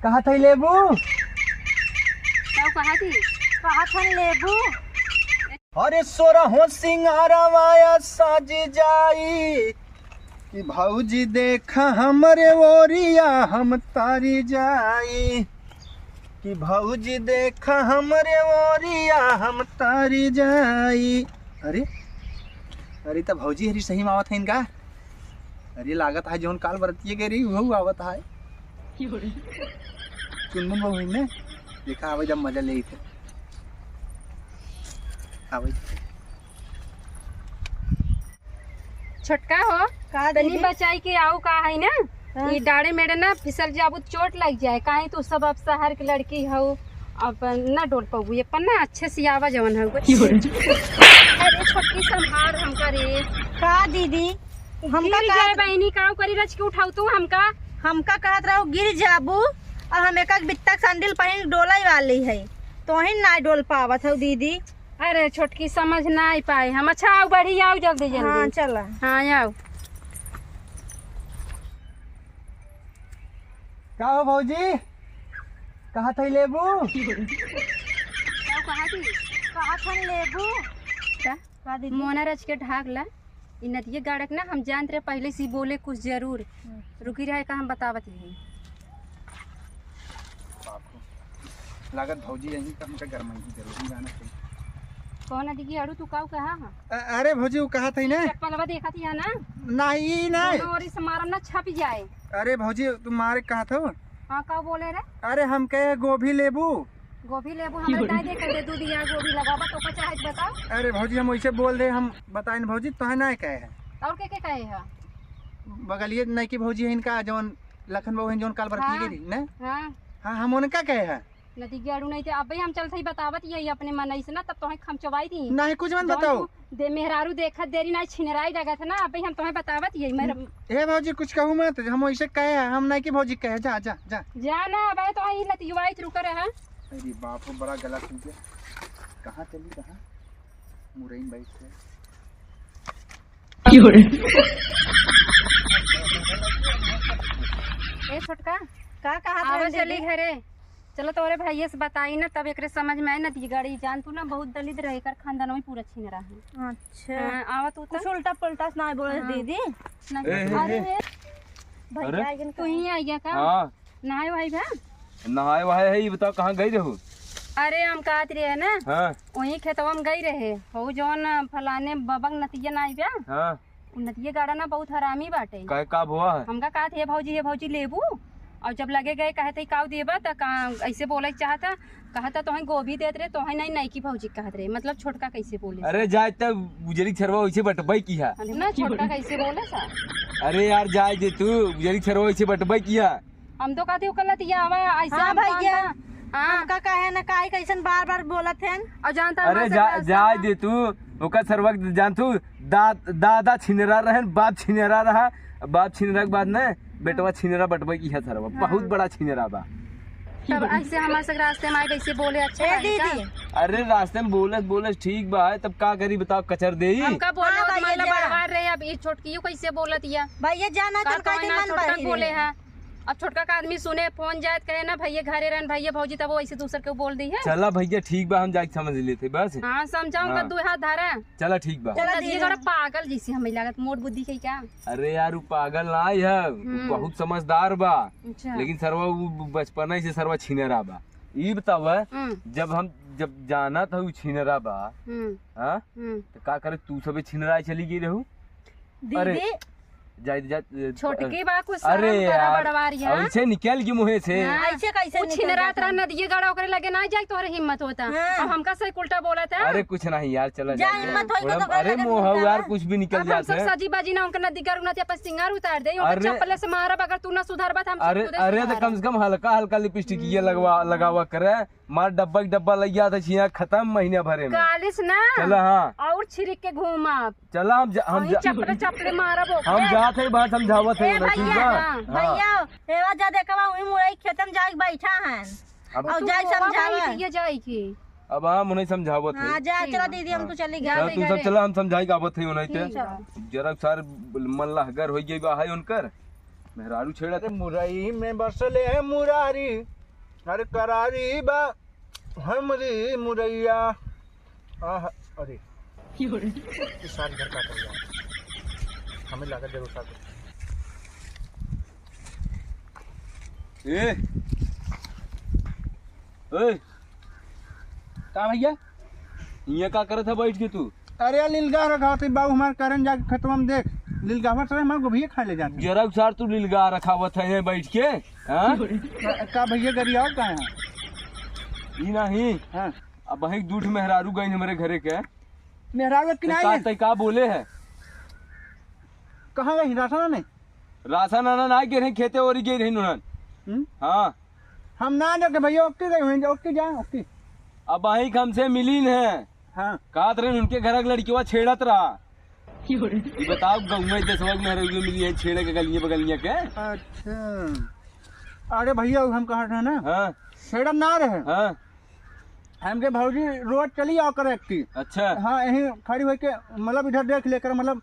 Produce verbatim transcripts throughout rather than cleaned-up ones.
कहा था लेबू? का कहा थी? कहा था लेबू? अरे सोरहो सिंगारवा साज जाई कि भौजी देखा हमरे ओरिया हम तारी जाई, कि भौजी देखा हमरे ओरिया हम तारी जाई। अरे, अरे त भौजी हरी सही में आवत है इनका। अरे लागत है जौन काल बरतिये गए रही उहू आवत है। चुनमुन बहू ने देखा आवे जब मजा ले थे। आवे। छोटका हो, का तनी दीदी? बचाई के आऊ का है ना, हाँ। ये डाढ़े मेढ़े ना फिसल जाबू, चोट लग जाए। काहे तू सब अब शहर के लड़की हो, अब ना डोल पाबू। ये पर ना अच्छे से आवा जवन हो। अरे छोटकी संभाल हमका रे। का दीदी? हमका गिर का जाए बहिनी, का करी रच के उठाऊ तू हमका? हमका कहत रहो गिर जाबू, और हम एक एक बित्ता के सैंडल पहिन के डोले वाली है, तोहिन ना डोल पावत हो दीदी। अरे छोटकी समझ ना आई पाए हम। अच्छा आओ बढ़ी आओ जल्दी जल्दी। हाँ चला। हाँ आओ। का हो भौजी, कहा था लेबू? का कहा थी? कहा था लेबू? का? का दीदी? मोना रच के ढाक ला। इ नदिया गाड़क ना हम जानत रहे पहले से ही बोले कुछ जरूर। हम्म। रुकी रहे का हम बतावत रही। बाप रे। लागत भौजी यहीं का हमका गरमाई ही जरूर, हम जाना चाहिए। कौन नदी की अड़ू तू काऊ कहा हा? अ-, अरे भौजी वो कहा था ही ना? चप्पलवा देखा थी ना? नहीं, नहीं। दोनों ओरी से मारम ना छप जाए। अरे भौजी तू मारे कहा था? हाँ, का बोले रे? अरे हम कहे गोभी लेबू। गोभी लेबू हमरे दाई दे कर दे, दूध या गोभी लगावा, तो का चाहे बताओ। अरे भौजी हम वैसे बोल दे, हम बताइन भौजी, तोहे ना कहे है। और के के कहे है? बगलिए नई की भौजी है इनका, जौन लखन बाबू है, जौन काल बरती हाँ। गई ना। हाँ। हाँ, हम उनका कहे है। नदी के अड़ू नहीं थे, अबे हम चलत ही बतावत यही अपने मन से ना, तब तोहे खमचवाई दी। नहीं, कुछ मत जौन बताओ। तू दे मेहरारू देखत देरी ना छिनराई लगत है ना, अबे हम तोहे बतावत यही मेरे। हे भौजी, कुछ कहू मत, हम वैसे कहे हैं, हम नहीं कि भौजी कहे, जा, जा, जा। जा ना, अबे तो ही नतियुआई रुक रहा। अरे बाप रे, बड़ा गलत हो गया। कहाँ चली, कहाँ? मुरई में बैठ के। ए छोटका, का कहा आवा चली घरे। चलो तोरे भैया से बताई ना, तब एकरे समझ में आई ना। दी गाड़ी जान तू ना बहुत दलित रहे, एकर खानदान में पूरा छीन रहा है। अच्छा। हाँ, आवा तू तो। कुछ उल्टा पुल्टा से ना बोले हाँ। दीदी। नहीं। ए, हे, अरे हे। भैया अरे? आइगन तू ही आ गया का? हाँ। नहाए वहाए भा? नहाए वहाए है, ये बताओ कहाँ गई रहू? अरे हम कहत रहे ना, हाँ। वहीं खेतवा में गई रहे, हो जौन फलाने बबक नतिया ना आई बा? हाँ। उ नतिया गाड़ा ना बहुत हरामी बाटे। काहे, का भवा है? हमका कहत, "हे भौजी, हे भौजी, लेबू?" और जब लगे गए, कहते, "काऊ देबा?" त का, ऐसे बोले के चाहता, कहता, "तोहे गोभी देत रहे, तोहे नहीं, नई की भौजी कहत रहे।" मतलब, छोटका कैसे बोले? अरे, जाए तब उजरी छरवा वैसे बटबई की है। ना, छोटका कैसे बोले सा? अरे यार, जाए दे तू, उजरी छरवा वैसे बटबई की है। हम तो कहते, "ओकर लतिया आवा, ऐसे हाँ, हम भैया। जानता।" हाँ। हमका कहे ना, काहे कैसन बार-बार बोलत हैं? और जानता, अरे, हमारे जा-, रास्ता जाए में दे तू, ओकर सरवा के जान तू, दा-, दादा छिनरा रहन, बाप छिनरा रहा, बाप छिनरा के बाद न, बेटवा छिनरा बटबे की है सरवा, हाँ। बहुत बड़ा छिनरा बा। तब ऐसे हमारे सब रास्ते में आए, कैसे बोले, अच्छा ए लागे का? दीदी। अरे, रास्ते में बोलत, बोलत ठीक बा, तब का करी बताओ, कचर देई? हमका बोले, हाँ, भैया मतलब, जा। बड़वार रहे, अब ये छोटकियो कैसे बोलत या? भैया, जाना का जन का कहूँ के ना, मन छोटका बहिरे। बोले है। अब छोटका का आदमी सुने, फोन जाए त कहे ना, "भैया घरे रहन, भैया भौजी," तब वो ऐसे दूसर के बोल दी है। चला भैया, ठीक बा, हम जाके समझ लेते बस। हाँ, समझाऊं का हाँ। दू हाथ धरा। चला ठीक बा। चला नदिया दीदी। थोड़ा पागल जैसे हमें लागत, मोट बुद्धि के क्या? अरे यार, वो पागल ना है, वो हम्म। बहुत समझदार बा। अच्छा। लेकिन सरवा वो बचपना से सरवा छिनरा बा। ई बतावा, हम्म। जब हम, जब जाना था वो छिनरा बा, हम्म। हाँ? हम्म। तो का करे तू सबे छिनरा चली गई रहू? दीदी। अरे, जाए, जाए, ए, छोटकी बा, कुछ अरे शर्म करा, यार, बड़वारिया। ऐसे निकल गई मुँहे से। हाँ। ऐसे कैसे वो निकल छिनरात जाता? रहा नदिये गड़ा, ओकरे लगे ना जाए, तोहरे हिम्मत होता। हाँ। अब हमका सही उल्टा बोला था। अरे कुछ नहीं यार, चला जा, जाए। हिम्मत होई तो थोड़ा, ओकरे अरे लगे मोह निकल यार, जाए। कुछ भी निकल अब हम जाते सब हैं। सजी बाजी ना, उनका नदी गड़ उना ते अपन सिंगार उतार दे, ओकर अरे, चप्पले से मारब, अगर तू ना सुधरबा, त हम सब अरे, खुदे से अरे, तो सुधरब। कम से कम हल्का हल्का लिपस्टिक ये लगवा, लगावा करे। मार डब्बा के डब्बा लग जाता छिया, खत्म महीना भरे में। कालिस ना। चला, हाँ। और छिरिक के घूमब। चला, हम जा, हम वहीं जा, चपले चपले मारब ओके। हम जात है, बात समझावत है ए ना, ठीक भैया, बा? हाँ। हाँ। भैया, एवा जा देखवा, वहीं मुरई खेतन जाके बैठा है। अब और तू जाए ओवा समझावा। भाई, ये जाए की? अब हम उन्हें समझावत है। हाँ, जा, ठीक चला बा। दीदी, हम हाँ। तो चली चला, गए। तू सब चला, हम समझाई के आवत है उन्हें के। ठीक बा। जरा सार मन लहगर हो गई बा है उनकर। मेहरारू छेड़त। अरे मुरई में बसले मुरारी, अरे करारी बा हमरी मुरैया। आह, अरे। ई सार घर का कर यार। हमें लागत जरूर सार। ए, ए, का भैया? इहाँ का करत है बैठ के तू? अरे, लिलगाह रखावत है बाबू, हमार करन जाके खेतवा में देख, लिलगाहवा से हमार गोभिये खा ले जात है। जरा सार तू लिलगाह रखावत है यहाँ बैठ के, हाँ? का, का भैया, गरियाव का है? ई नहीं। हाँ। अब वही दूठ मेहरारू गई हमरे घरे के। मेहरारू के तो किनारे का, है? तै का बोले है? कहाँ गई? राशन आने? राशन आना ना गए रही, खेते ओरी गए रही उन्हन। हम्म? हाँ। हम ना जाके भैया, ओक्की गई हुई, ओक्की जा, ओक्की। अब वही हमसे मिलीन है। हाँ। कहत रहे उनके घर के लड़किवा छेड़त रहा। ई बताओ, गौवा दसवा के मेहररुआ मिली है छेड़े के गलिया बगलिया के? अच्छा। अरे भैया, हम कहत रहे ना, हाँ। छेड़त ना रहे। हाँ। हमके भौजी रोज चली आओ करे की। अच्छा। हाँ, यहीं खड़ी होके, मतलब, इधर देख लेकर, मतलब,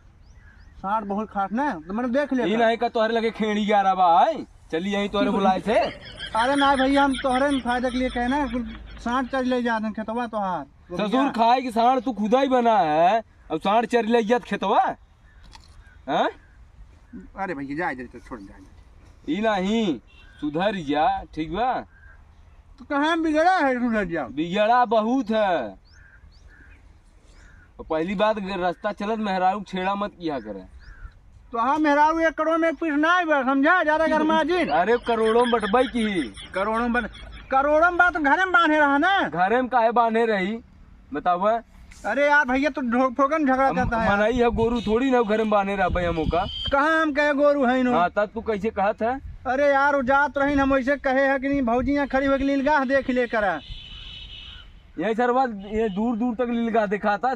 साँड़ बहुत खास ना, तो मैंने देख लिया ई था। नहीं का तोहरे लगे खेड़ी ग्यारह बा, आय? चली यहीं तोहरे बुलाए थे। अरे ना भैया, हम तोहरे न फायदा के लिए कहे ना, कुल साँड़ चर ले जात हैं खेतवा तोहार। ससुर खाए की साँड़ तू खुदा ही बना है, अब साँड़ चर ले जात खेतवा, हैं? अरे भैया, जाए दे, छोड़, जाए दे। ई नहीं, सुधर जा, ठीक बा? तो कहाँ बिगड़ा है, सुधर जा? बिगड़ा बहुत है। और पहली बात, अगर रास्ता चलत मेहरारू छेड़ा मत किया करे। तो हाँ, मेहरारू एक करोड़ में एक पीस ना आइबा, समझा? ज्यादा गरमा जिन। अरे, करोड़ों में बटबाई की। करोड़ों में बन-, करोड़ों में बात घरे में बांधे रहा ना। घरे में काहे बांधे रही, बतावा? अरे यार भैया, तू ढो-, फोकन झगड़ा हम करता है यार। मनई है, गोरू थोड़ी ना घरे में बांधे रहा भाई हमो का। कहाँ हम कहे गोरू है इन्हों? हाँ, तब तू कैसे कहत है? अरे यार, वो जात रही, हम वैसे कहे है कि नहीं, भौजी यहाँ खड़ी होके लीलगाह देख ले करा। यही सरवा, ये दूर दूर तक लीलगाह दिखाता,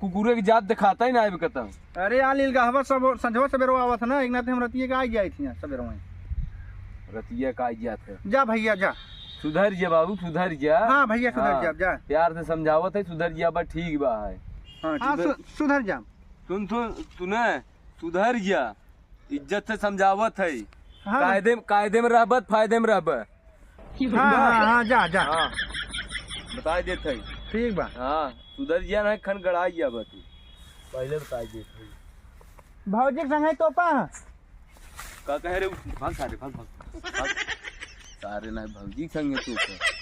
कुकुरे की जात दिखाता ही ना आवे कतौ। अरे यार, लीलगाहवा सब संझवा सबेरवा आवत है ना, एक नाते हम रतिया के आ जाए थी यहाँ सबेरवा। रतिया का आ जात है। जा भैया, जा। सुधर जा बाबू, सुधर जा। हाँ भैया, सुधर हाँ, जा, जा। प्यार से समझावत है, सुधर जा बा, ठीक बा है। हाँ, हाँ, सुधर सु-, सुधर जा। सुन, सुन, सुने, सुधर जा। इज्जत से समझावत है। हाँ। कायदे, कायदे में रहबत, फायदे में रहबत। हाँ, हाँ, हाँ, जा, जा। हाँ। बताई देत है। ठीक बा। हाँ, सुधर जा ना, खन गड़ाई जा बा तू। पहले बताई देत है। भौजी के संगे तोपा। का कहे रे? भाग सारे, भाग, भाग, भाग। सारे ना भौजी के संगे तोपा।